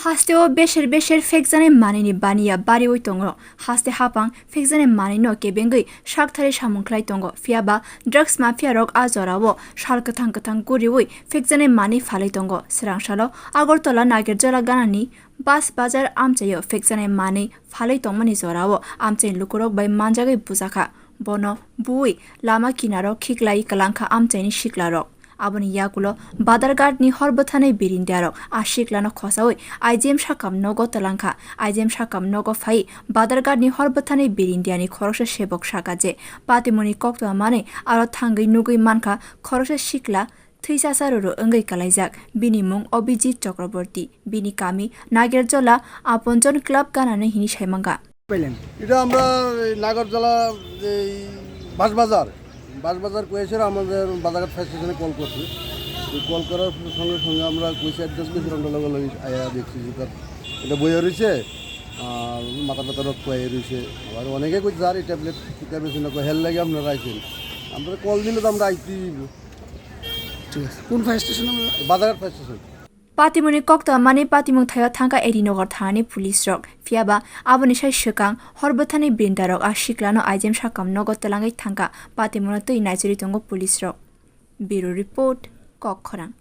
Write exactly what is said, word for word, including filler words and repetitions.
Hasteo beser beser phekjanai manwini baniya bariwi tongo. Haste hapang phekjanai manwino kebengwi saktharwi samung khlai tongo. Phiyaba drugs mafia rok a jorao sal kwthang kwthang guriwi phekjanai manwi phalwi tongo. Swrang salo Agartala Nagerjola ganani Bas Bazar amchaio phekjanai manwi phalwi tongmani jorao amchaini lukurok bai manjagwi bujakha. Bono bui lama kinaro khiklai kwlangkha amchaini siklarok. Aboni yagulo Badarghat ni hor bwthanai birindiarok a siklano khosaui I G M sakam nogo twlangkha. I G M sakam nogo phai Badarghat ni hor bwthanai birindiani khoroksa sebok saka je patimuni koktwma manwi aro thangwi nugwi mankha khoroksa sikla thwisasa roro wngwi kalaijak. Bini mung Abhijit Chakraborty, bini kami Nagerjola Aponjon Club ganani hini saimanga. এটা আমরা এই নাগরজলা এই বাঁশবাজার, বাঁশবাজার কুয়েসের আমাদের বাজারঘাট ফায়ার স্টেশনে কল করছি। তো কল করার সঙ্গে সঙ্গে আমরা কুয়েসে অ্যাড্রেস পেয়েছি, আমরা লগে লগে আয়া দেখছি যে তার এটা বইয়া রয়েছে, আর মাথা ব্যথা রক্ত আইয়া রয়েছে। আবার অনেকে কইছে স্যার এই ট্যাবলেট কিতাবে ছিল, হেল লাগে আপনারা আইছেন। আমরা কল দিলে তো আমরা আইতেই হইব। ঠিক আছে, কোন ফায়ার স্টেশন আমরা? বাজারঘাট fire station. Patimungni koktwmani patimung thaio thangkha A D Nagar thanani police rok. Phiyaba aboni sai swkang hor bwthani birindarok a siklano I G M sakam nogo twlangwi thangkha. Patimungno twi naichirwi tongo police rok. Bureau Report, Kokkhorang.